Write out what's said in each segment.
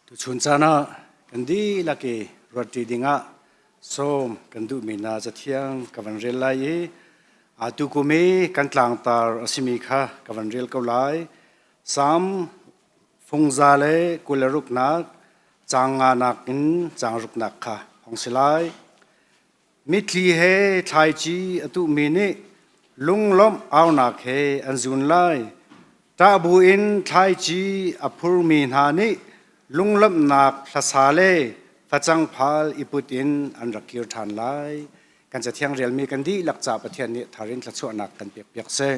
Tuchun caan ah kan dihlak i ruatṭi dingah sawm kan duhmi hna Cathiang ka van rel lai i atu kum i kan tlangtar a simi kha ka van rel ko lai. Salm fungza le 26nak caang nganak in caang ruknak kha hong si lai. Mitthli he thlaici a tuhmi nih lunglawmh aunak he an zun lai. Ṭah buin thlaici a phurmi hna nih lunglawmhnak hlasa le facang phal i put in an rak kir ṭhan lai. Kan Cathiang relmi kan dihlak ca Pathian nih thar in thluachuahnak kan pekpiak seh.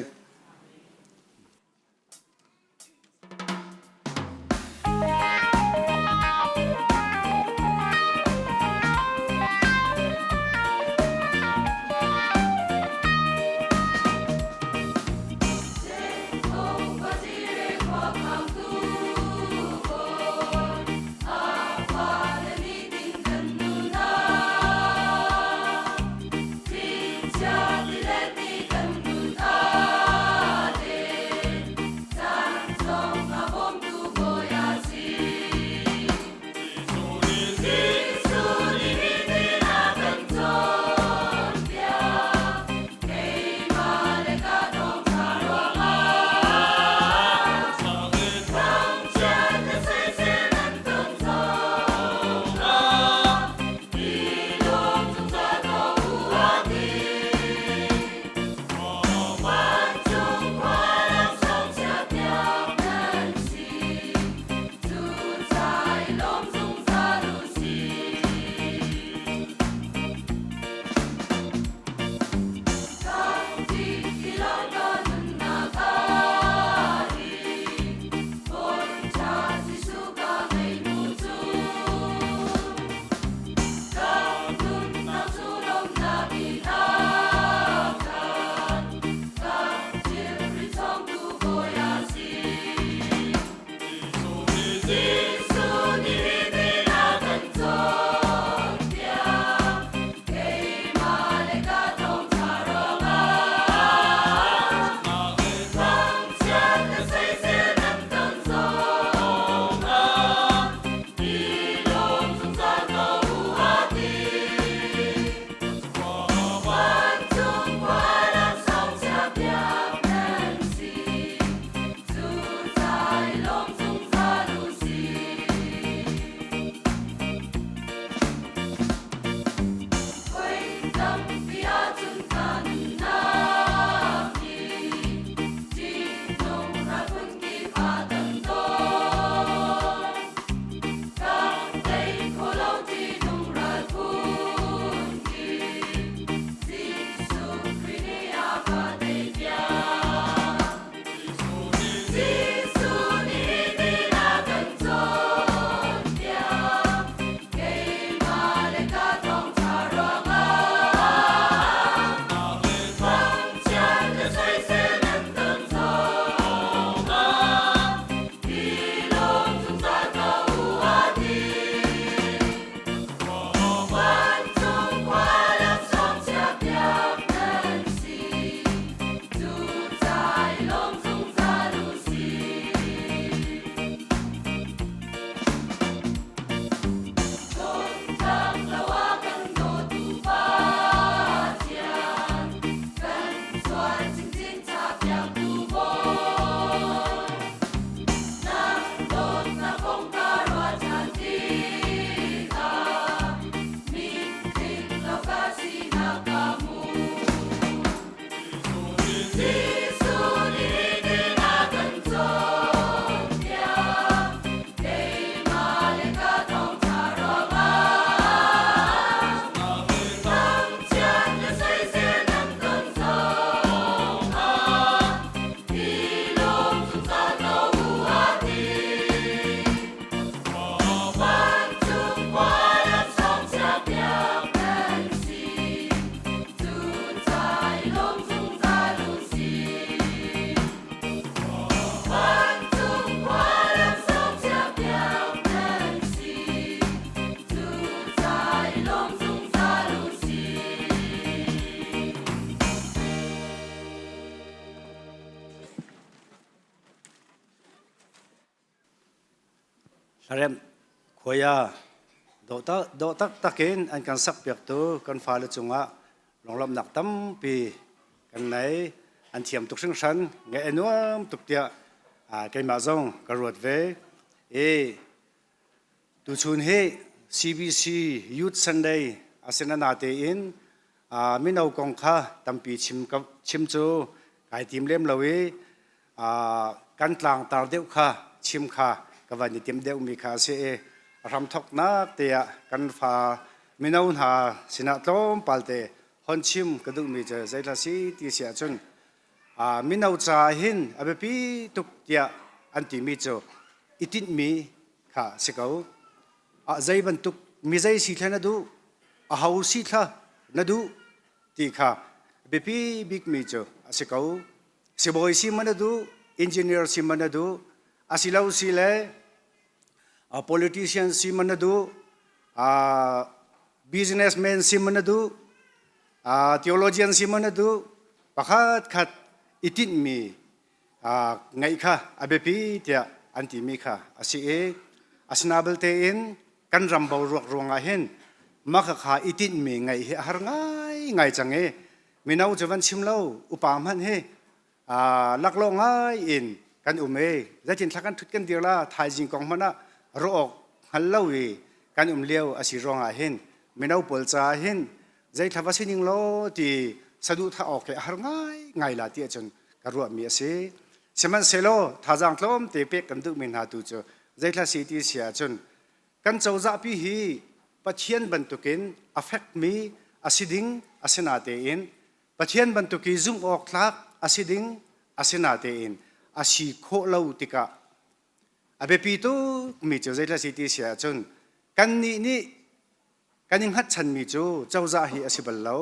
Khuaya dawh taktak in an kan sakpiaktu kan fale cungah lunglawmhnak tampi kan nei. An thiam tuk hringhran, ngaih a nuam tuk tiah keimah zong ka ruat ve. I tuchun hi CBC Youth Sunday a si na tein mino kong kha tampi chim cu kai tim lem lo i kan tlangtar deuh kha chim kha ka van i tim deuhmi kha a si i a hramthawknak te ah kan fa mino hna sinah tlawmpal te hon chim ka duhmi cu zeithla si ti si ahcun mino ca hin a biapi tuk tiah an timi cu i tinhmi kha si ko. Zei bantuk mi zei si thla na duh, aho si thla na duh ti kha biapi bikmi cu a si ko. Sibawi si man na duh, engineer si man na duh, asilo si le politician si man na duh, businessman si man na duh, theologian si man na duh, pakhat khat i tinhmi ngeih kha a biapi tiah an timi kha a si i asina belte in kan ram boruak ruangah hin mah kha i tinhmi ngeih hi a har ngaingai cang i mino cu van chim lo upa hmanh hi laklawh ngai in kan um i zeitin thla kan thut kan dir la thaizing kong hmanh ah ruah awk hngal lo i kan um lio a si ruangah hin mino pawl caah hin zeithla va si ning law ti saduhthah awk hi a har ngai ngai la ti ahcun ka ruahmi a si. Sihmanhsehlaw thazaang tlawmte pek kan duhmi hna tu cu zeithla si ti si ahcun kan cozahpi hi Pathian bantukin a fekmi a si ding a si natein Pathian bantuk i zumh awk tlak a si ding a si natein a si khawh lo tikah a biapi tukmi cu zeithla si ti si ahcun kannih nih kan i hngatchanmi cu cozah hi a si bal lo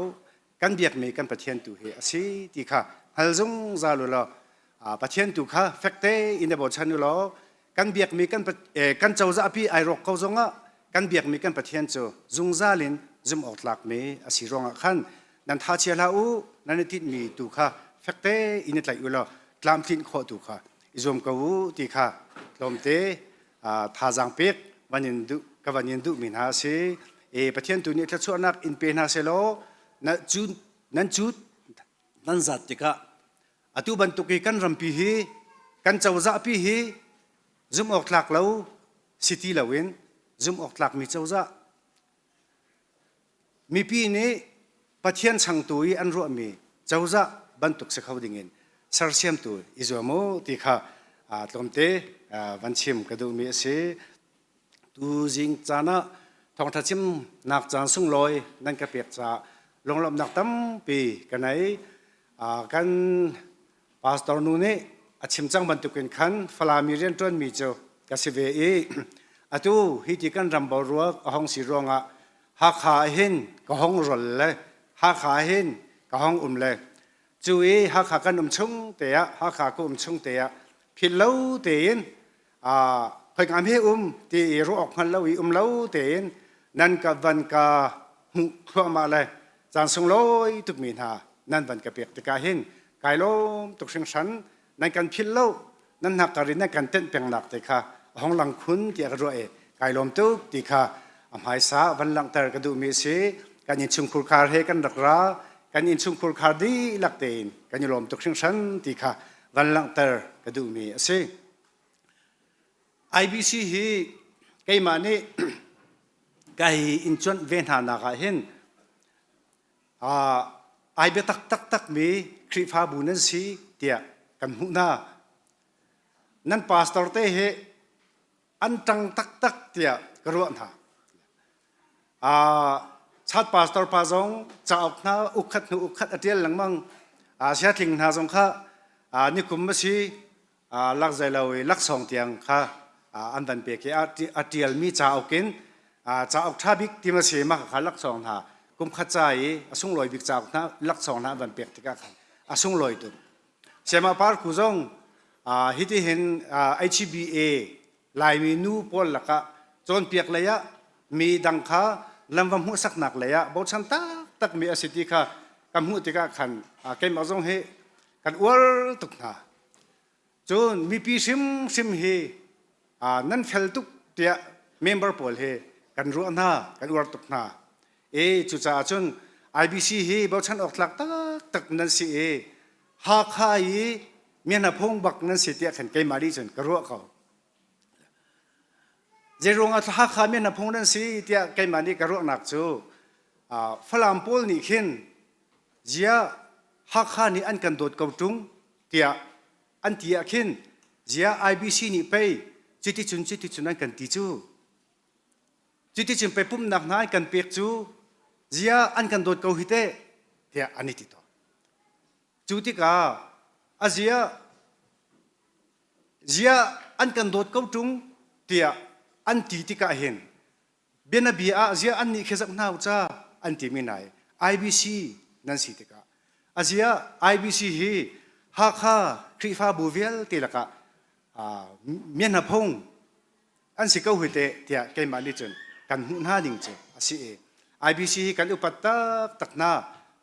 kan biakmi kan Pathian tu hi a si ti kha hngal zungzal u law Pathian tu kha fekte in i bochan u law kan biakmi kan kan cozah pi ai rawk ko zongah kan biakmi kan Pathian cu zungzal in zumh awk tlakmi a si ruangah khan nan tha chia hlah u nan i tinhmi tu kha fekte in i tlaih u law tlamtlinh khawh tu kha i zuam ko u ti kha tlawmte thazaang pek van in duh ka van in duhmi hna a si e Pathian tu nih thluachuahnak in pe hna selaw na cu nan cut nan zat tikah atu bantuk i kan rampi hi kan cozah pi hi zumh awk tlak lo si ti loin zumh awk tlakmi cozah Mipi nih Pathian changtu i an ruahmi cozah bantuk si kho dingin sersiamtu i zuam u ti kha tlawmte van chim ka duhmi a si. Tuzing caan ah thawngṭha chimnak caan sunglawi nan ka pek caah lunglawmhnak tampi ka nei. Kan pastor nu nih a chim cang bantukin khan Falam i rianṭuanmi cu ka si ve i atu hi ti kan ram boruak a hong si ruangah Hakha ah hin ka hong rol le Hakha ah hin ka hong um le cu i Hakha kan um chung te ah Hakha ka um chung te ah philh lo tein khoika hme um ti i ruah awk hngal lo i um lo tein nan ka van ka hmuh thluahmah le caan sunglawi tukmi hna nan van ka pek tikah hin kai lawm tuk hringhran nan kan philh lo nan hnakkar in nan kan tenh pengnak te kha a hong lang khun tiah ka ruah i kai lawm tuk ti kha a hmaisa van langhter ka duhmi a si kan innchungkhur khar he kan rak ra kan innchungkhur khar dihlak tein kan i lawm tuk hringhran ti kha van langhter ka duhmi a si IBC hi keimah nih kai in cuanh ve hna nak ah hin ai biatak taktakmi Khrihfabu nan si tiah kan hmuh hna. Nan pastor te hi an ṭang taktak tiah ka ruah hna. Chat pastor pa zong cauk hna ukkhat hnu ukkhat a ṭial lengmang. Siatling hna zong kha nikum a si lak zei lo i laksawng tiang kha an van pek i a ṭialmi cauk in cauk ṭha bik ti ma si mah kha laksawng hna kum khat ca i a sunglawi bik cauk hna laksawng hna an van pek tikah khan a sunglawi tuk. Sayamah Parku zong hitihin HBA Laimi nu pawl lakah cawnpiak lei ah mi dang kha lam va hmuhsaknak lei ah bochan taktakmi a si ti kha ka hmuh tikah khan keimah zong hi kan uar tuk hna. Cun mipi hrimhrim hi nan fel tuk tiah member pawl hi kan ruah hna, kan uar tuk hna. E cucaah cun IBC hi bochan awk tlak taktak nan si i Hakha i miana phung bak nan si tiah khan keimah nih cun ka ruah ko. Zeiruang ah Hakha miana phung nan si tiah keimah nih ka ruahnak cu Falam pawl nih khin ziah Hakha nih an kan dawt ko ṭung tiah an ti ah khin ziah IBC nih pei cuticun cuticun an kan ti cu cuticun pei pumhnak hna an kan pek cu ziah an kan dawt ko hi teh tiah an i ti tawn. Cu tikah a ziah ziah an kan dawt ko ṭung tiah an ti tikah hin bianabia ah ziah annih khi zak hna u ca an timi nai IBC nan si tikah a ziah IBC hi Hakha Khrihfabu vialte lakah miana phung an si ko hui teh tiah keimah nih cun kan hmuh hna ning cu a si i IBC hi kan upat taktak hna.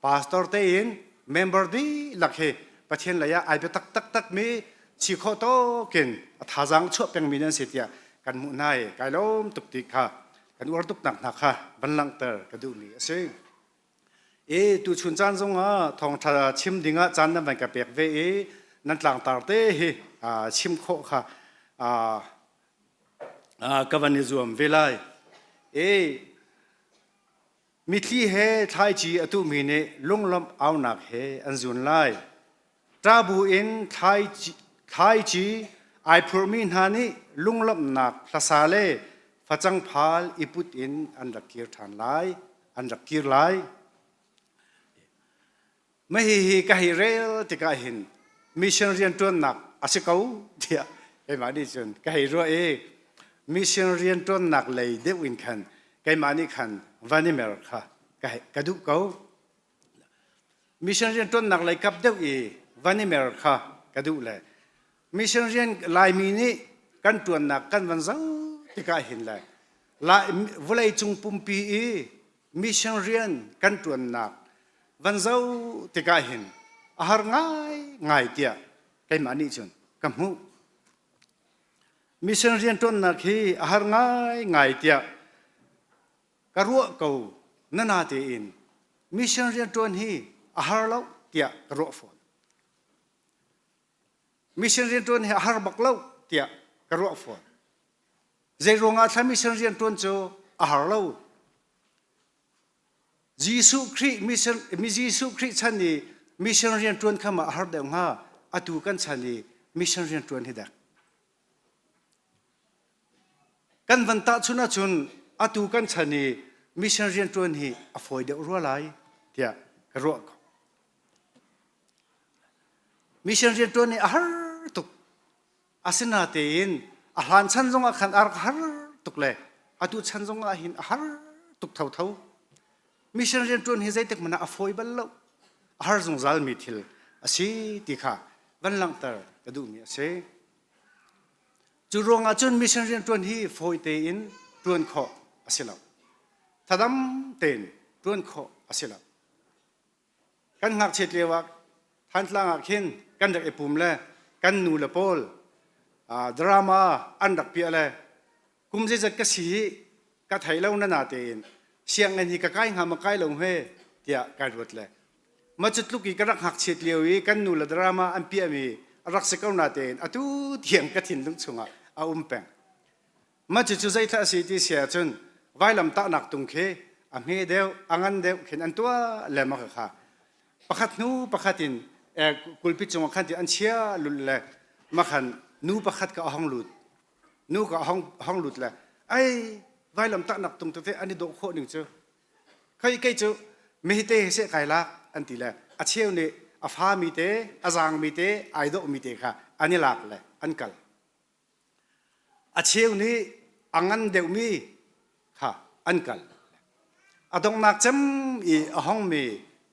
Pastor tein member dihlak hi Pathian lei ah ai biatak taktak mi si khawh tawkin a thazaang chuah pengmi nan si tiah kan hmuh hna i kai lawm tuk ti kha kan uar tuk nak hna kha van langhter ka duhmi a si. I tuchun caan zongah thawngṭha chim dingah caan nan van ka pek ve i nan tlangtar te hi chim khawh kha ka van i zuam ve lai. I mithli he thlaici a tuhmi nih lunglawmh aunak he an zun lai. Ṭabu in thlaici ai phurmi hna nih lunglawmhnak hlasa le facang phal i put in an rak kir ṭhan lai, an rak kir lai. Mah hihi ka hei rel tikah hin mission rianṭuannak a si ko tiah keimah nih cun ka hei ruah i mission rianṭuannak lei deuh in khan keimah nih khan van i mer kha ka duh ko. Mission rianṭuannak lei kap deuh i van i mer kha ka duh le mission rian Laimi nih kan ṭuannak kan van zoh tikah hin le vawlei cung pumpi i mission rian kan ṭuannak van zoh tikah hin a har ngaingai tiah keimah nih cun ka hmuh. Mission rian ṭuannak hi a har ngaingai tiah ka ruah ko nana tein mission rian ṭuan hi a har lo tiah ka ruah fawn. Mission rian ṭuan hi a har bak lo tiah ka ruah fawn. Zei ruangah thla mission rian ṭuan cu a har lo? Jesuh Khrih mission Jesuh Khrih chan i mission rian ṭuan kha ma a har deuh hnga? Atu kan chan i mission rian ṭuan hi dek. Kan van tahchun ahcun atu kan chan i mission rian ṭuan hi a fawi deuh rua lai tiah ka ruah ko. Mission rian ṭuan hi a har tuk. Asinatein a hlan chan zongah khan a rak har tuk le atu chan zongah hin a har tuk thotho. Mission rian ṭuan hi zeitik hmanh ah a fawi bal lo. A har zungzalmi thil a si ti kha van langhter ka duhmi a si. Cu ruangah cun mission rian ṭuan hi fawi tein ṭuan khawh a si lo. Thadam tein ṭuan khawh a si lo. Kan ngakchiat lio ah Thantlang ah khin kan rak i pum le kan nu le pawl drama an rak piah le kum zeizat ka si hi ka thei lo na na tein sianginn hi ka kai hnga ma kai lo hme tiah kai ruat le ma cu tluk i ka rak ngakchiat lio i kan nu le drama an piahmi a rak si ko na tein atu tiang ka thinlung chungah a um peng. Mah cucu zeithla a si ti si ahcun vailam tahnak tung khi a hme deuh, a ngan deuh khin an tuah le ma kha pakhat hnu pakhat in kulpi cungah khan ti an chia lul le makhan nu pakhat ka a hong lut nu ka a hong lut le ai vailam tahnak tung tete an i dawh khawh ning cu khoi kei cu mehte he seh kai lak an ti le a cheu nih a fa mi te a zaang mi te ai dawh mi te kha an i lak le an kal A cheu nih a ngan deuhmi kha an kal. A donghnak cem i a hongmi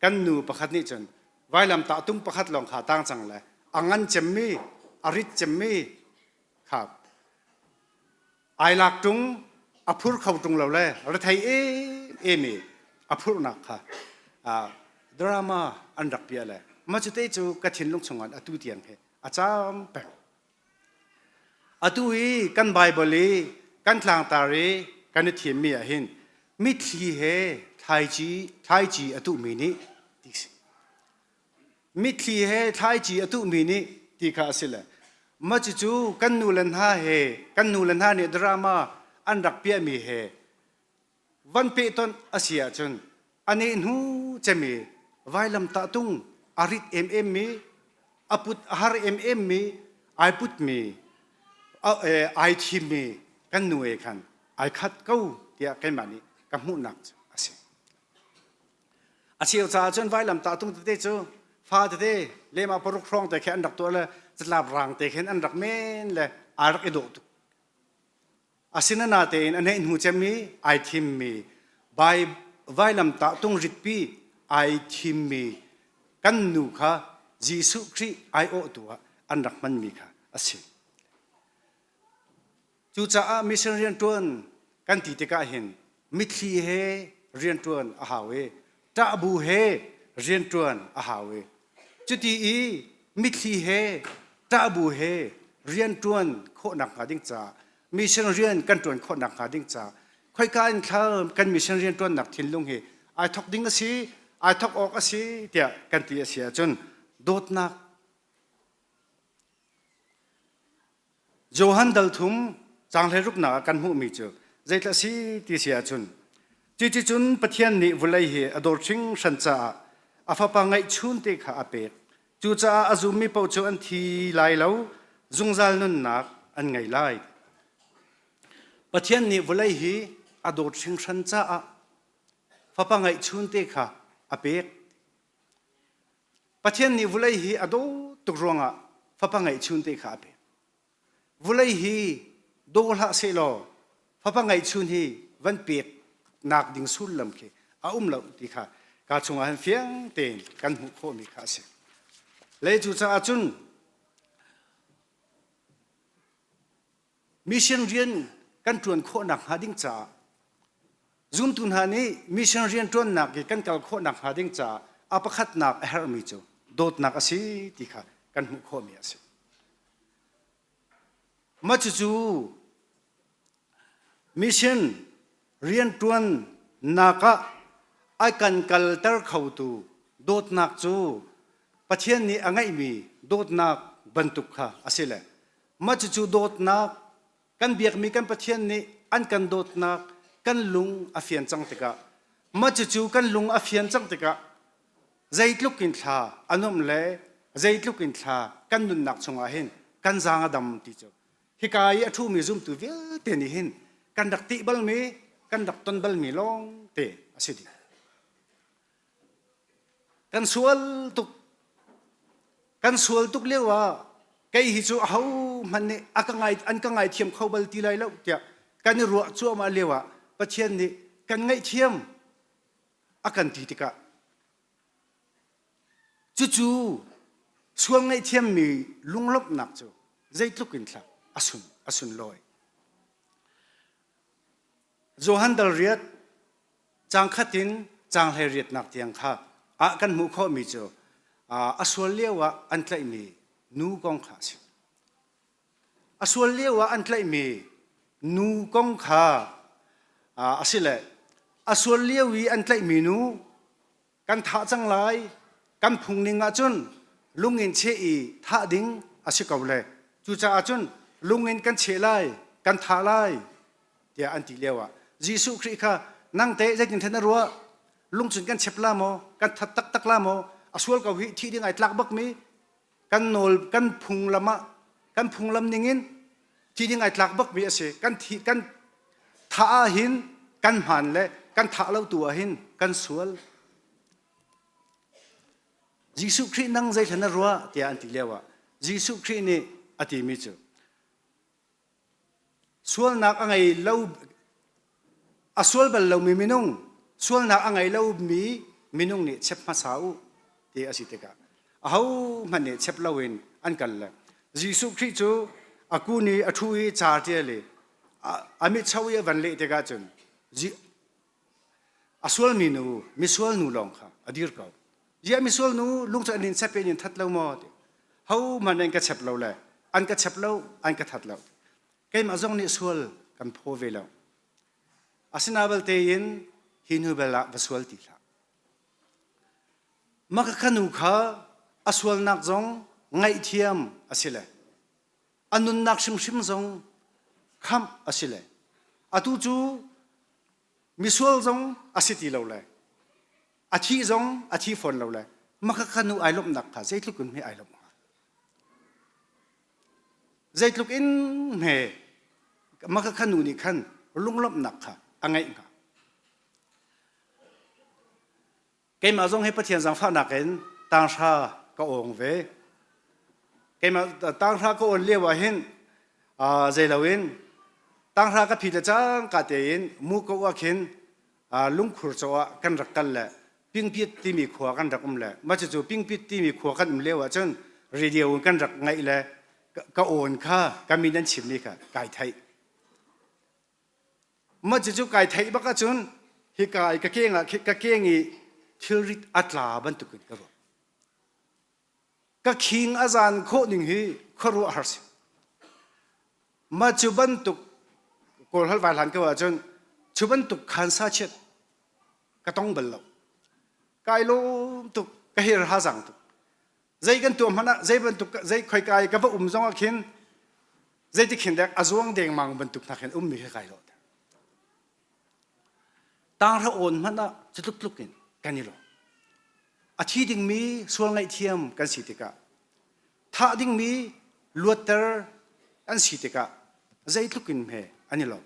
kan nu pakhat nih cun vailamtah tung pakhat lawng kha tang cang le a ngan cemmi, a rit cemmi kha ai lak ṭung, a phur kho ṭung lo le rethei em i a phurhnak kha drama an rak piah le mah cu te cu ka thinlung chungah atu tiang hi a caam peng. Atu hi kan Baibal i Kan tlangtar i kan i thimmi ah hin mitthli he thlaici thlaici a tuhmi nih ti si. Mitthli he thlaici a tuhmi nih ti kha a si le mah cucu kan nu le hna he kan nu le hna nih drama an rak piahmi he van pehtonh a si ahcun a nehhnu cemi vailamtah tung a rit emem mi a put a har emem mi ai putmi ai thimmi kan nu e khan ai khat ko tiah keimah nih ka hmuhnak cu a si. A cheu caah cun vailamtah tung tete cu fa tete lema paruk hrawng te khi an rak tuah le catlap rang te khin an rak men le aa rak i dawh tuk. Asinain a neih hnu cemmi ai thimmi vailamtah tung ritpi ai thimmi kan nu kha Jesuh Khrih aiawhtu ah an rak hmanmi kha a si. Cucaah mission rianṭuan kan ti tikah hin mitthli he rianṭuan a hau i ṭahbu he rianṭuan a hau i cuti i mitthli he ṭahbu he rianṭuan khawhnak hnga ding caah mission rian kan ṭuan khawhnak hnga ding caah khoika in thla kan mission rianṭuannak thinlung hi ai thok ding a si ai thok awk a si tiah kan ti a si ahcun dawtnak Johan dal thum caang hleiruknak ah kan hmuhmi cu zeitlah si ti si ahcun cuticun Pathian nih vawlei hi a dawt hringhran caah a fapa ngeihchun te kha a pek. Cucaah a zummi paoh cu an thi lai lo, zungzal nunnak an ngei lai. Pathian nih vawlei hi a dawt hringhran caah fapa ngeihchun te kha a pek. Pathian nih vulei hi a dawt tuk ruangah fapa ngeihchun te kha a pek. Vulei hi daw hlah sehlaw fapa ngeihchun hi van pek nak ding sullam khi a um lo ti kha ka chungah hin fiang tein kan hmuh khawhmi kha a si. Le cucaah cun Mission rian kan ṭuan khawhnak hnga ding caah zumtu hna nih mission rian ṭuannak i kan kal khawhnak hnga ding caah a pakhatnak a herhmi cu dawtnak a si ti kha kan hmuh khawhmi a si. Mah cucu mission rianṭuannak ah a kan kalter khotu dawtnak cu Pathian nih a ngeihmi dawtnak bantuk kha a si le Mah cucu dawtnak kan biakmi kan Pathian nih an kan dawtnak kan lung a fian cang tikah mah cucu kan lung a fian cang tikah zeitluk in thla a nuamh le zeitluk in thla kan nunnak chungah hin kan zaang a dam ti cu hika i a ṭhumi zumtu vialte nih hin kan rak tih balmi kan rak ton balmi lawng te a si dih. Kan sual tuk. Kan sual tuk lio ah kei hi cu aho hmanh nih a ka ngai an ka ngaithiam kho bal ti lai lo tiah kan i ruah cuahmah lio ah Pathian nih kan ngaihthiam a kan ti tikah cucu sual ngaihthiammi lunglawmhnak cu zeitluk in thlak a sun a sunlawi. Johan dal riat Caang khat in caang 18nak tiang kha ah kan hmuh khawhmi cu a sual lio ah an tlaihmi nu kong kha a si. A sual lio ah an tlaihmi nu kong kha a si le a sual lio i an tlaihmi nu kan thah cang lai kan phung ning ahcun lung in cheh i thah ding a si ko le cucaah cun lung in kan cheh lai kan thah lai tiah an ti lio ah Jesuh Khrih kha nang teh zeitin then na ruah lung cun kan chep la maw kan that taktak la maw a sual ko hi thih ding ai tlak bak mi kan nawl kan phunglam ah kan phunglam ningin thi ding ai tlak bak mi a si kan thi kan thah ah hin kan hmaan le kan thah lo tu ah hin kan sual Jesuh Khrih nang zeithla na ruah tiah an ti lio ah Jesuh Khrih nih a timi cu Sualnak a ngei lo a sual bal lomi minung sualnak a ngei lomi minung nih chep hmasa u ti a si tikah ahohmanh nih chep loin an kal le Jesuh Khrih cu a kun i a ṭhu i ca ṭial i a mitcho i a van leh tikah cun a sualmi nu misual nu lawng kha a dir ko. Ziah misual nu lung cu an in chep i an in that lo maw? Ti. Hohmanh an ka chep lo le an ka chep lo an ka that lo. Keimah zong nih sual ka. Kan phaw ve lo. Asina belte in hi hnu bel ah va sual ti hlah. Mah ka nu kha a sualnak zong ngaihthiam a si le a nunnak hrimhrim zong khamh a si le atu cu misual zong a si ti lo le a thih zong a thi fawn lo le mah ka nu ai lawmhnak kha zeitluk in hme ai lawmh hnga? Zeitluk in hme mah ka nu nih khan lunglawmhnak kha a ngeih hnga? Keimah zong hi Pathian zaangfahnak in tanghra ka awng ve. Keimah tanghra ka awn lio ah hin zei loin tanghra ka phit le cangka tein muko ah khin lungkhur caw ah kan rak kal le Pingpit timi khua kan rak um le mah cucu Pingpit timi khua kan um lio ah cun radio in kan rak ngaih le ka awn kha ka min an chimmi kha kai theih. Mah cucu kai theih bak ahcun hika i ka keng ah ka keng i thilrit a tla bantukin ka ruah. Ka khing a zan khawh ning hi khuaruahhar si. Mah cu bantuk Kawl hal vai hlan ko ahcun cu bantuk khansa chiat ka tong bal lo. Kai lawm tuk, ka her ha zang tuk. Zei kan tuah hmanh ah zei bantuk zei khoika i ka va um zong ah khin zeitik khin dek a zuang dengmang bantuk hna khin ummi khi kai lawh. Tanghra awn hmanh ah cutluk tluk in kan i lawm. A thi dingmi sual ngaihthiam kan si tikah thah dingmi luatter an si tikah zeitluk in hme an i lawm.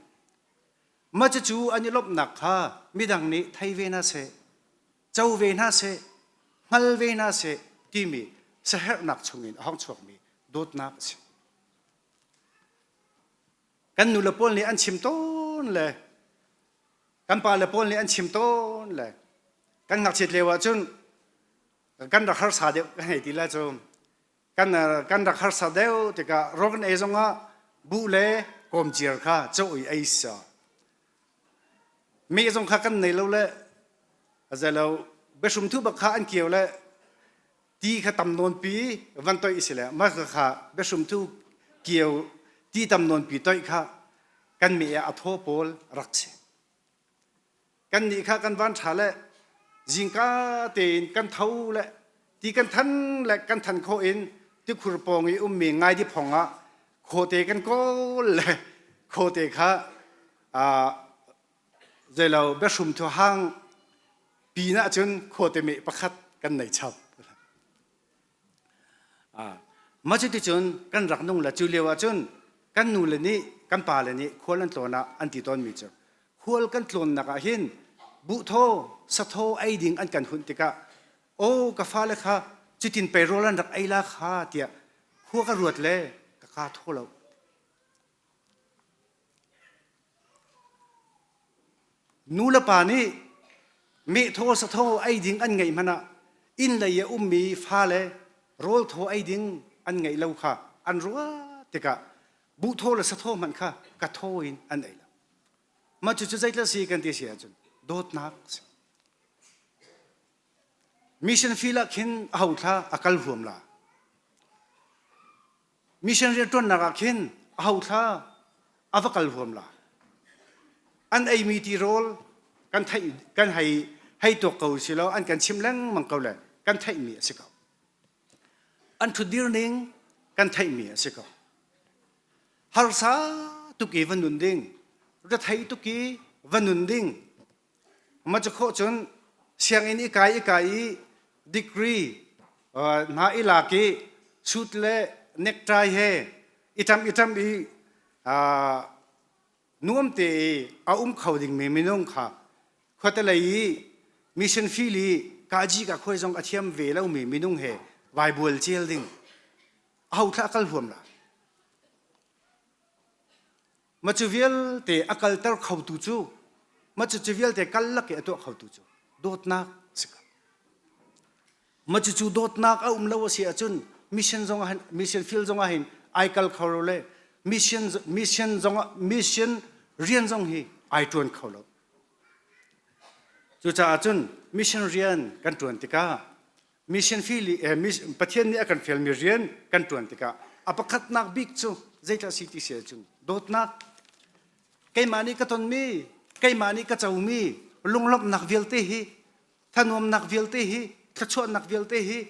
Mah cucu an i lawmhnak kha midang nih thei ve hna seh, co ve hna seh, hngal ve hna seh timi siaherhnak chungin a hong chuakmi dawtnak a si. Kan nule pawl nih an chim tawn le kan pale pawl nih an chim tawn le kan ngakchiat lio ahcun kan rak harsa deuh kan hei ti lai cu kan kan rak harsa deuh tikah rawl kan ei zongah buh le kawmciar kha cawh i ei sa meh zong kha kan nei lo le zelo biahrum thu bak kha an kio le ti kha tam nawn pi van toih si le mah kha biahrum thu kio ti tam nawn pi toih kha kan meh ah a thaw pawl rak si. Kannih kha kan van ṭha le zingka tein kan tho le ti kan than le kan than khawh in tikhur pawng i ummi ngaidi phong ah khawte kan kawl le khawte kha zeilo biahrum thu hang pin ahcun khawte meh pakhat kan nei chap. Mah cuticun kan rak nung le cu lio ahcun kan nule nih kan pale nih khual an tlawn ah an ti tawnmi cu khual kan tlawnnak ah hin buhthaw sathaw ei ding an kan hunh tikah aw ka fale kha cutin pei rawl an rak ei la kha tiah khua ka ruat le ka kaa thaw lo. Nu le pa nih mehthaw sathaw ei ding an ngeih hmanh ah inn lei a ummi fale rawl thaw ei ding an ngeih lo kha an ruah tikah buhthaw le sathaw hmanh kha ka thaw in an ei lo. Mah cucu zeitluk si kan ti si ahcun dawtnak a si. Mission field ah khin aho thla a kal huam la. Mission rianṭuannak ah khin aho thla a va kal huam la. An eimi tirawl kan theih kan hei hei tuak ko si lo an kan chim lengmang ko le kan theihmi a si ko. An ṭhutdir ning kan theihmi a si ko. Harsa tuk i va nun ding, rethei tuk i va nun ding, Mah cu khawh cun sianginn i kai i kai i degree hna i lak i suit le necktie he i ṭam i ṭam i nuam te i a um kho dingmi minung kha khuate lei i mission field i kaji ka khuai zong a thiam ve lomi minung he vaibual cel ding aho thlah kal huam la. Mah cu vialte a kalter khotu cu mah cu cu vialte kal lak i a tuah khotu cu dawtnak a si ko. Mah cucu dawtnak a um lo a si ahcun mission zong ah hin mission field zong ah hin ai kal kho lo le mission mission zong ah mission rian zong hi ai ṭuan kho lo. Cucaah cun mission rian kan ṭuan tikah mission field Pathian nih a kan fialmi rian kan ṭuan tikah a pakhatnak bik cu zeidah si ti si ahcun dawtnak. Keimah nih ka tonmi, keimah nih ka comi lunglawmhnak vialte hi, thanuamnak vialte hi, thluachuahnak vialte hi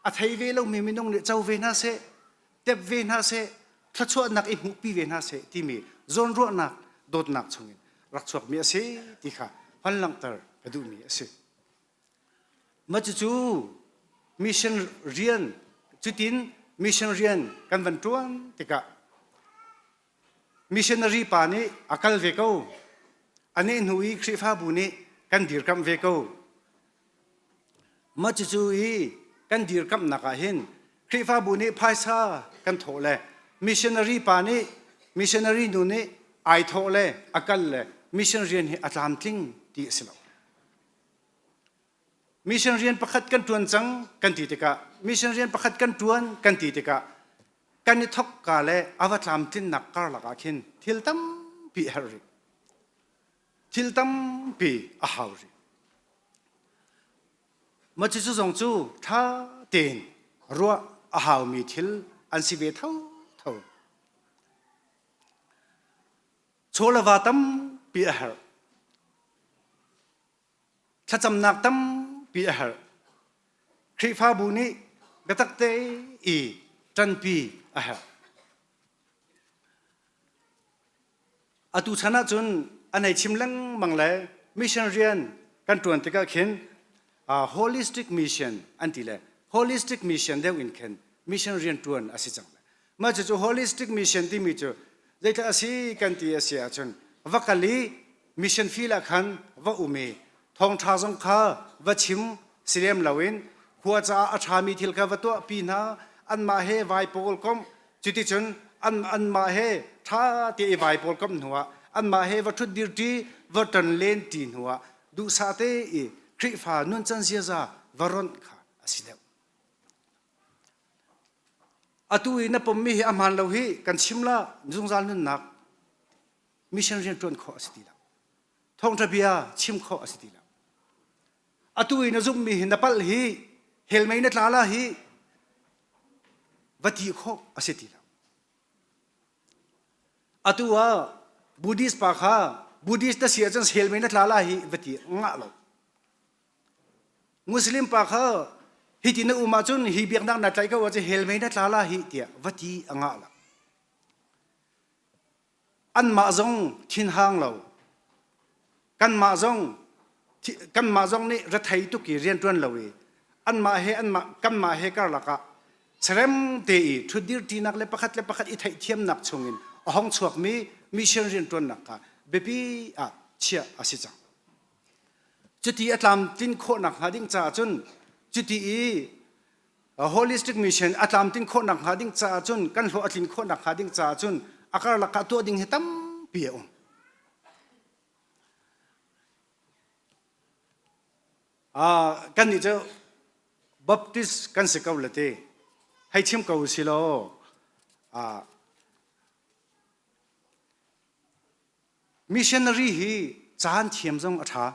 a thei ve lomi minung nih co ve hna seh, tep ve hna seh, thluachuahnak i hmuhpi ve hna seh timi zawnruahnak, dawtnak chungin rak chuakmi a si ti kha hon langhter ka duhmi a si. Mah cucu mission rian cutin mission rian kan van ṭuan tikah missionary pa nih a kal ve ko. A neh hnu i Khrihfabu nih kan dirkamh ve ko. Mah cucu i kan dirkamhnak ah hin Khrihfabu nih phaisa kan thawh le missionary pa nih missionary nu nih ai thawh le a kal le mission rian hi a tlamtling ti a si lo. Mission rian pakhat kan ṭuan cang kan ti tikah mission rian pakhat kan ṭuan kan ti tikah kan i thokka le a va tlamtlinnak karlak ah khin thil tampi a herh rih. Thil tampi a hau rih. Mah cucu zong cu ṭha tein ruah a haumi thil an si ve thotho. Chaw le va tampi a herh. Thlacamnak tampi a herh. Khrihfabu nih biatak te i ṭanpi a herh. Atu chan ahcun an hei chim lengmang le mission rian kan ṭuan tikah khin holistic mission an ti le holistic mission deuh in khin mission rian ṭuan a si cang. Mah cucu holistic mission timi cu zeitluk a si kan ti a si ahcun va kal i mission field ah khan va um i thawngṭha zong kha va chim si lem loin khua caah a ṭhami thil kha va tuahpi hna anmah he vai pawl komh cuticun an anmah he ṭha te i vai pawl komh hnuah anmah he va ṭhut dirṭi va ṭon len ṭi hnuah duhsah te i Khrihfa nuncan ziaza va ronh kha a si deuh. Atu i na pommi hi a hmaan lo hi kan chim la zungzal nunnak mission rian ṭuan khawh a si ti lo. Thawngṭha bia chim khawh a si ti lo. Atu i na zumhmi hi na palh hi hell mei na tla la hi va ti khawh a si ti lo. Atu ah Buddhist pa kha Buddhist na si ahcun hell mei na tla la hi va ti ngah lo. Muslim pa kha hiti na um ahcun hi biaknak na tlaih ko ahcun hell mei na tla la hi tiah va ti a ngah lo. Anmah zong thinhang lo. Kanmah zong kanmah zong nih rethei tuk i rianṭuan lo i anmah he anmah kanmah he karlak ah serem te i ṭhutdir ṭinak le pakhat le pakhat i theihthiamnak chungin a hong chuakmi mission rianṭuannak kha biapi ah chiah a si cang. Cuti a tlamtlin khawh nakhnga ding caah cun cuti i holistic mission a tlamtlin khawh nakhnga ding caah cun kan hlawh a tlin khawh nakhnga ding caah cun a karlak ah tuah ding hi tampi a um. Kannih cu Baptist kan si ko le ti hei chim ko si law Missionary hi caan thiam zong a ṭha.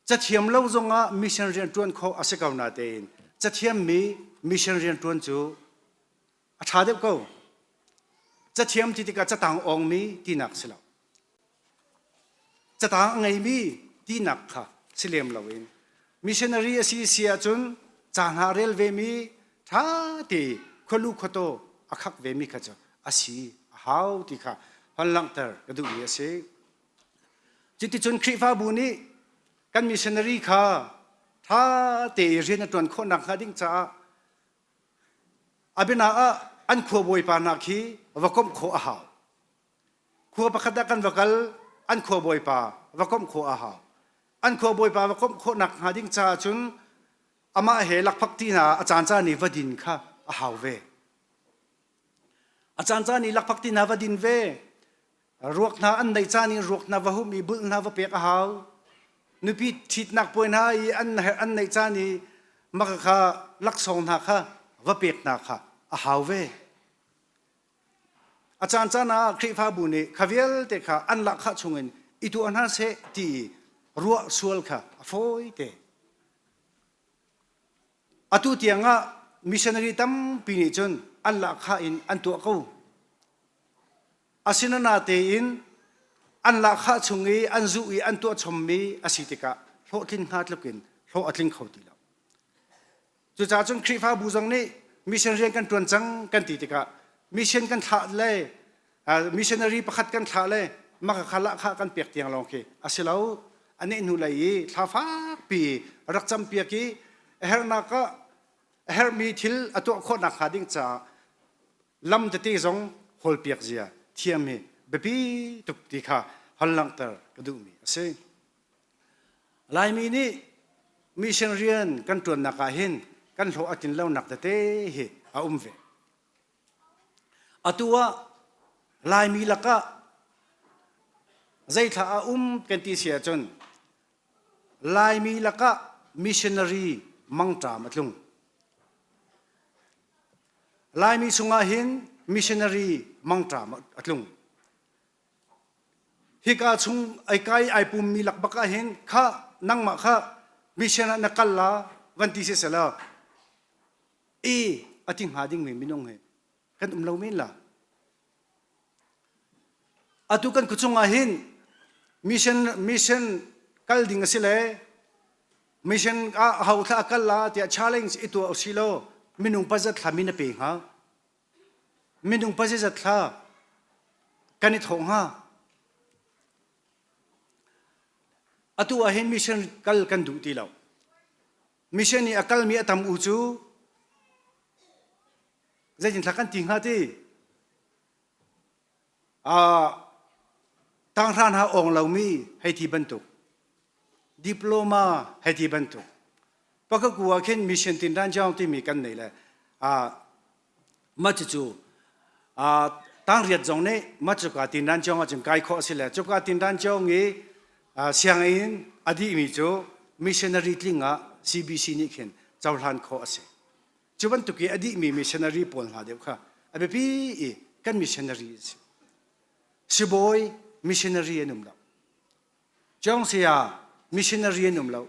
Cathiam lo zongah mission rian ṭuan khawh a si ko natein cathiammi mission rian ṭuan cu a ṭha deuh ko. Cathiam ti tikah catang awngmi tinak si lo. Catang a ngeimi tinak kha si lem loin missionary a si si ahcun ca hna rel vemi ṭha te khualu khuataw a khak vemi kha cu a si a hau ti kha hon langhter ka duhmi a si. Cuticun Khrihfabu nih kan missionary kha ṭha te i rian a ṭuan khawh nakhnga ding caah a biana ah an khua bawipa hna khi va komh khawh a hau. Khua pakhat ah kan va kal, an khua bawipa va komh khawh a hau. An khua bawipa va komh khawh nakhnga ding caah cun amah he lakphak ti hna a caan caan i va din kha a hau ve. A caan caan i lakphak ti hna va din ve. Ruak hna an neih caan i ruak hna va hum i bulh hna va pek a hau. Nupi ṭhitnak puai hna i an an neih caan i maka kha laksawng hna kha va pek hna kha a hau ve. A caancaan ah Khrihfabu nih kha vialte kha an lahkhah chungin i tuah hna seh ti i ruah sual kha a fawi te. Atu tiangah missionary tampi nih cun an lahkhah in an tuah ko. Asinain an lahkhah chung i an zuh i an tuah chommi a si tikah hlawhtlin hnga tluk in hlawh a tling kho ti lo. Cucaah cun Khrihfabu zong nih mission rian kan ṭuan cang kan ti tikah mission kan thlah le missionary pakhat kan thlah le maka kha lahkhah kan pek tiang lawng khi a si lo. A neh hnu lei i thla fakpi rak campiak i a herhnak ah a herhmi thil a tuah khawh nakhnga ding caah lam tete zong hawlpiak zia thiam hi biapi tuk ti kha hon langhter ka duhmi a si. Laimi nih mission rian kan ṭuannak ah hin kan hlawh a tlin lonak tete hi a um ve. Atu ah Laimi lakah zeithla a um kan ti si ahcun Laimi lakah missionary mangṭam a tlung. Laimi chungah hin missionary mangṭam a tlung. Hika chung ai kai ai pummi lak bak ah hin kha nangmah kha mission ah na kal la van ti si selaw e a ti hnga dingmi minung hi kan um lo men la. Atu kan khuachung ah hin mission mission kal ding a si le mission ah ho thla a kal la tiah challenge i tuah usih law minung pazat thla min a pe hnga. Minung pazizat thla kan i thawh hnga. Atu ah hin mission kal kan duh ti lo. Mission i a kalmi a tam u cu zeitin thla kan ti hnga ti? Tanghra hna awng lomi hei ti bantuk. Diploma hei ti bantuk. Pakaku ah khin mission tinran jong timi kan nei le mah cucu tangriat zong nih mah cuka tinran jong ahcun kai khawh a si le cuka tinran jong i sianginn a dihmi cu missionary tling ah CBC nih khin cohlan khawh a si. Cu bantuk i a dihmi missionary pawl hna deuh kha a biapi i kan missionary a si. Sibawi missionary an um lo. Cawng saya missionary an um lo.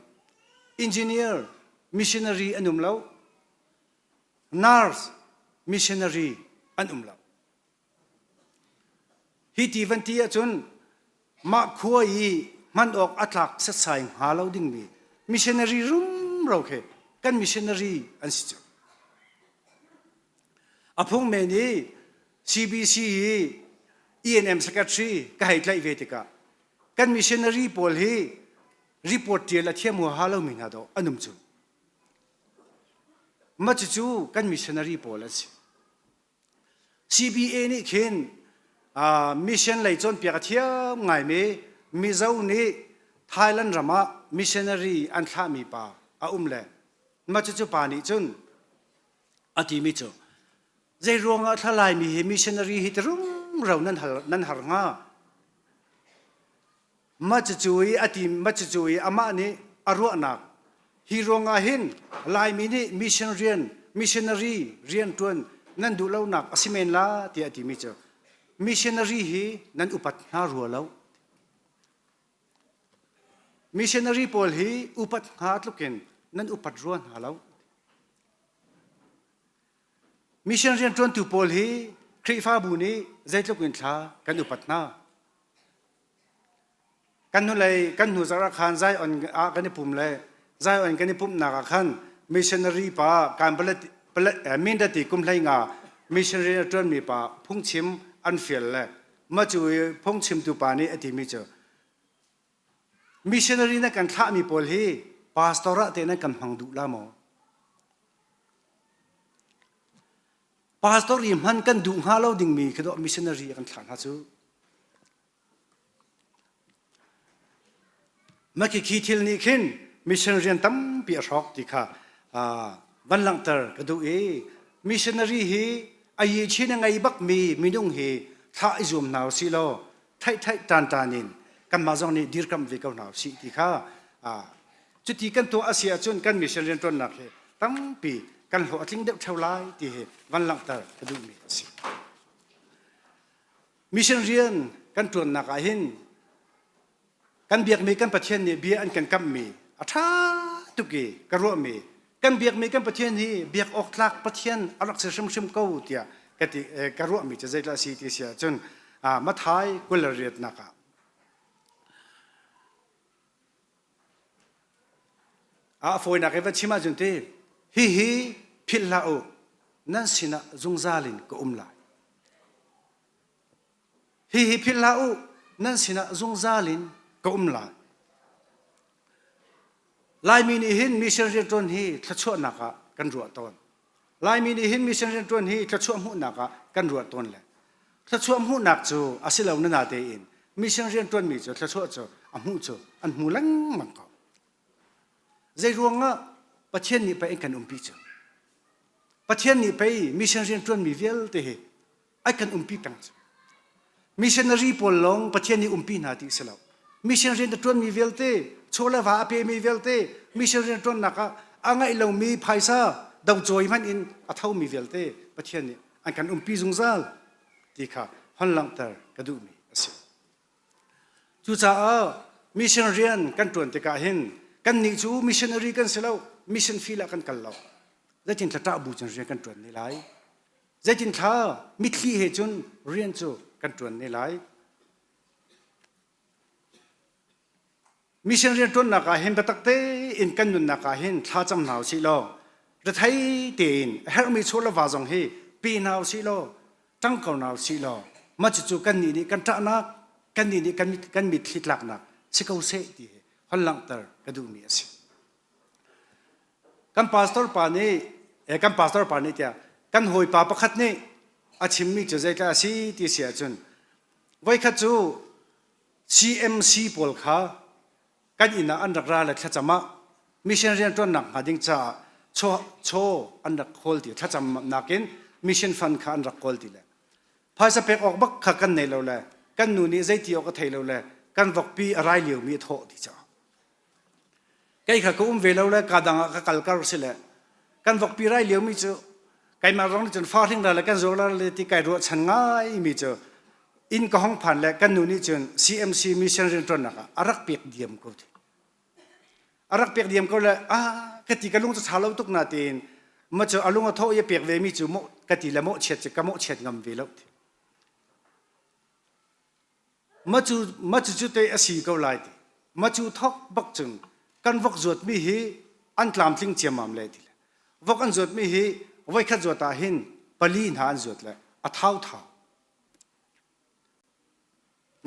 Engineer missionary an um lo. Nurse missionary an um lo. Hi ti van ti ahcun mah khua i hman awk a tlak setsai hnga lo dingmi missionary rumro khi kan missionary an si cu. A phung men i CBC i ENM secretary ka hei tlaih ve tikah kan missionary pawl hi report tial a thiam huaha lomi hna dawh an um cu. Mah cucu kan missionary pawl an si. CBA nih khin mission lei cawnpiak a thiam ngaimi Mizo nih Thailand ram ah missionary an thlahmi pa a um le mah cucu pa nih cun a timi cu zei ruangah thla Laimi hi missionary hi ti rumro nan hal nan har hnga mah cucu i a ti mah cucu i amah nih a ruahnak hi ruangah hin Laimi nih mission rian missionary rian ṭuan nan duh lonak a si men la tiah a timi cu missionary hi nan upat hna rua lo missionary pawl hi upat hnga tlukin nan upat rua hna lo Mission rianṭuantu pawl hi Khrihfabu nih zeitluk in thla kan upat hna. Kan hnulei kan hnu zarh ah khan Zion ah kan i pum le Zion kan i pumhnak ah khan missionary pa kan Mindati kum hlei nga missionary a ṭuanmi pa phungchim an fial le mah cu i phungchimtu pa nih a timi cu missionary na kan thlahmi pawl hi pastor ah te nan kan hmang duh la maw? Pastor i hman kan duh hnga lo dingmi khi dawh missionary a kan thlah hna cu. Mah khi thil nih khin mission rian tampi a hrawk ti kha van langhter ka duh i missionary hi a yi chin a ngei bakmi minung hi thlah i zuam hna usih law theih theih tan tan in kanmah zong nih dirkamh ve ko hna usih ti kha cuti kan tuah a si ahcun kan mission rianṭuannak hi tampi kan hlawh a tling deuh ṭheo lai ti hi van langhter ka duhmi a si. Mission rian kan ṭuannak ah hin kan biakmi kan Pathian nih bia an kan kamhmi a ṭha tuk i ka ruahmi kan biakmi kan Pathian hi biak awk tlak Pathian a rak si hrimhrim ko tiah ka ti ka ruahmi cu zeidah a si ti si ahcun. Mathai 28 nak ah. A fawinak i va chim ahcun ti hihi philh hlah u nan sinah zungzal in ka um lai. Hihi philh hlah u nan sinah zungzal in ka um lai. Laimi nih hin mission rianṭuan hi thluachuahnak ah kan ruah tawn. Laimi nih hin mission rianṭuan hi thluachuah hmuhnak ah kan ruah tawn le thluachuah hmuhnak cu a si lo na tein mission rianṭuanmi cu thluachuah cu a hmuh cu an hmu lengmang ko. Zei ruangah Pathian nih pei kan umpi cu? Pathian nih pei mission rianṭuanmi vialte hi ai kan umpi peng cu. Missionary pawl lawng Pathian nih umpi hna ti si lo. Mission rian a ṭuanmi vialte, chaw le va a pemi vialte, mission rian ṭuannak ah a ngaih lomi phaisa docawi hmanh in a thomi vialte Pathian nih an kan umpi zungzal ti kha hon langhter ka duhmi a si. Cucaah mission rian kan ṭuan tikah hin kannih cu missionary kan si lo, mission field ah kan kal lo. Zeitin thla ṭah bu cun rian kan ṭuan ne lai. Zeitin thla mitthli he cun rian cu kan ṭuan ne lai. Mission rianṭuannak ah hin biatak tein kan nunnak ah hin thlacam hna usih law rethei tein a herhmi chaw le va zong hi pe hna usih law ṭang ko hna usih law mah cucu kannih nih kan ṭahnak kannih nih kan kan mitthli tlaknak si ko seh ti hi hon langhter ka duhmi a si. Kan pastor pa nih eh, kan pastor pa nih tiah kan hawipa pakhat nih a chimmi cu zeitlah a si ti si ahcun voikhat cu CMC pawl kha kan inn ah an rak ra le thlacam ah mission rianṭuannak hnga ding caah chaw, chaw an rak kawl ti thlacam nakin mission fund kha an rak kawl ti le phaisa pek awk bak kha kan nei lo le kan nu nih zeiti awk a thei lo le kan vokpi a rai liomi a thawh ti caah Kei kha ka um ve lo le ka dang ah ka kal kar si le kan vokpi rai liomi cu keimah rong nih cun fa hring ra le kan zuar le ti kai ruahchan ngai mi cu inn ka hong phan le kan nu nih cun CMC mission rianṭuannak ah a rak pek diam ko ti. A rak pek diam ko le ah ka ti ka lung cu ṭha lo tuk na tiin ma cu a lung a thawh i a pek ve mi cu mawh ka ti le mawhchiat cu ka mawhchiat ngam ve lo ti. Macu cu te a si ko lai ti. Macu thok bak cun kan vok zuatmi hi an tlamtling ciammam le ti le. Vok an zuatmi hi voikhat zuat ah hin pali hna an zuat le a thau thau.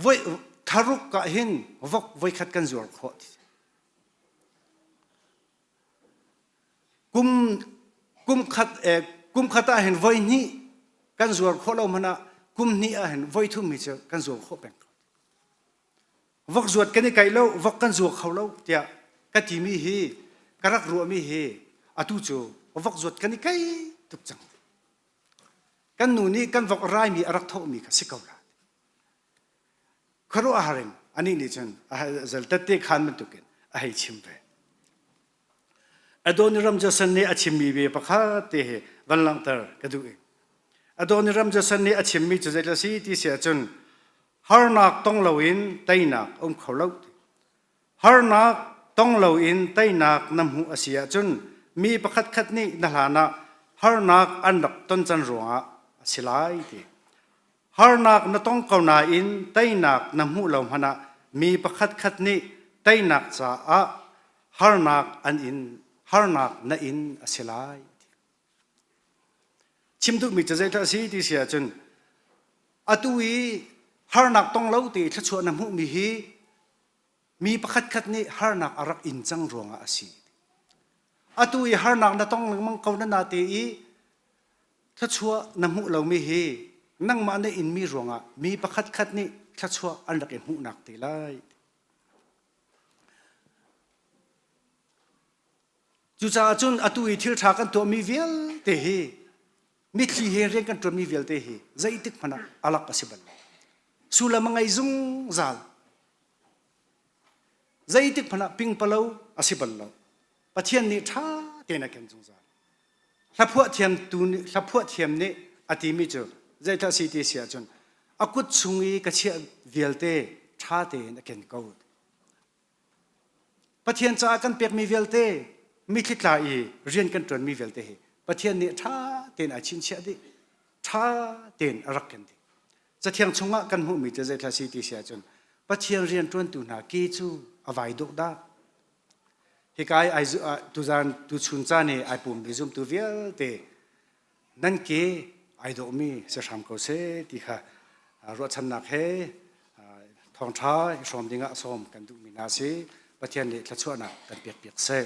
Voi tharuk ah hin vok voikhat kan zuar khawh ti. Kum kum khat eh, kum khat ah hin voi hnih kan zuar khawh lo hmanh ah kum hnih ah hin voi thum hi cu kan zuar khawh peng ko. Vok zuat kan i kaih lo, vok kan zuar kho lo tiah ka timi hi ka rak ruahmi hi atu cu vok zuat kan i kai tuk cang. Kan nu nih kan vok raimi a rak thawhmi kha si ko la. Khuaruahhar in anih nih cun zel tette khan bantukin a hei chim ve. Adoniram Judson nih a chimmi ve pakhat te hi van langhter ka duh i Adoniram Judson nih a chimmi cu zeitluk si ti si ahcun harnak tong loin teinak a um kho lo. Harnak tong loin teinak na hmuh a si ahcun mi pakhatkhat nih na hlan ah harnak an rak ton can ruangah a si lai ti. Harnak na tong ko nain teinak na hmuh lo hmanh ah mi pakhatkhat nih teinak caah harnak an in harnak na in a si lai. Chim duhmi cu zeidah a si ti si ahcun atu i harnak tong lo ti thluachuah na hmuhmi hi mi pakhatkhat nih harnak a rak in cang ruangah a si. Atu i harnak na tong lengmang ko na na te i thluachuah na hmuh lomi hi nangmah na inmi ruangah mi pakhatkhat nih thluachuah an rak i hmuhnak te lai. Cucaah cun atu i thil ṭha kan tuahmi vialte hi mitthli he rian kan ṭuanmi vialte hi zeitik hmanh ah alak a si bal lo. Sullam a ngei zungzal. Zeitik hmanh ah pingpalo a si bal lo. Pathian nih ṭha tein a ken zungzal. Hlaphuah thiam tu nih hlaphuah thiam nih a timi cu zeidah si ti si ahcun a kut chung i ka chiah vialte ṭha tein a ken ko. Pathian caah kan pekmi vialte mitthli tla i rian kan ṭuanmi vialte hi Pathian nih ṭha tein ai chinchiah dih. Ṭha tein a rak ken dih. Cathiang chungah kan hmuhmi cu zeithla si ti si ahcun Pathian rianṭuantu hna ke cu a vai dawh dah. Hika i ai tuzan tuchun caan i ai pummi zumtu vialte nan ke ai dawhmi si hram ko seh ti kha ruahchannak he thawngṭha i hrawm dingah sawm kan duhmi hna si. Pathian nih thluachuahnak kan pek piak seh.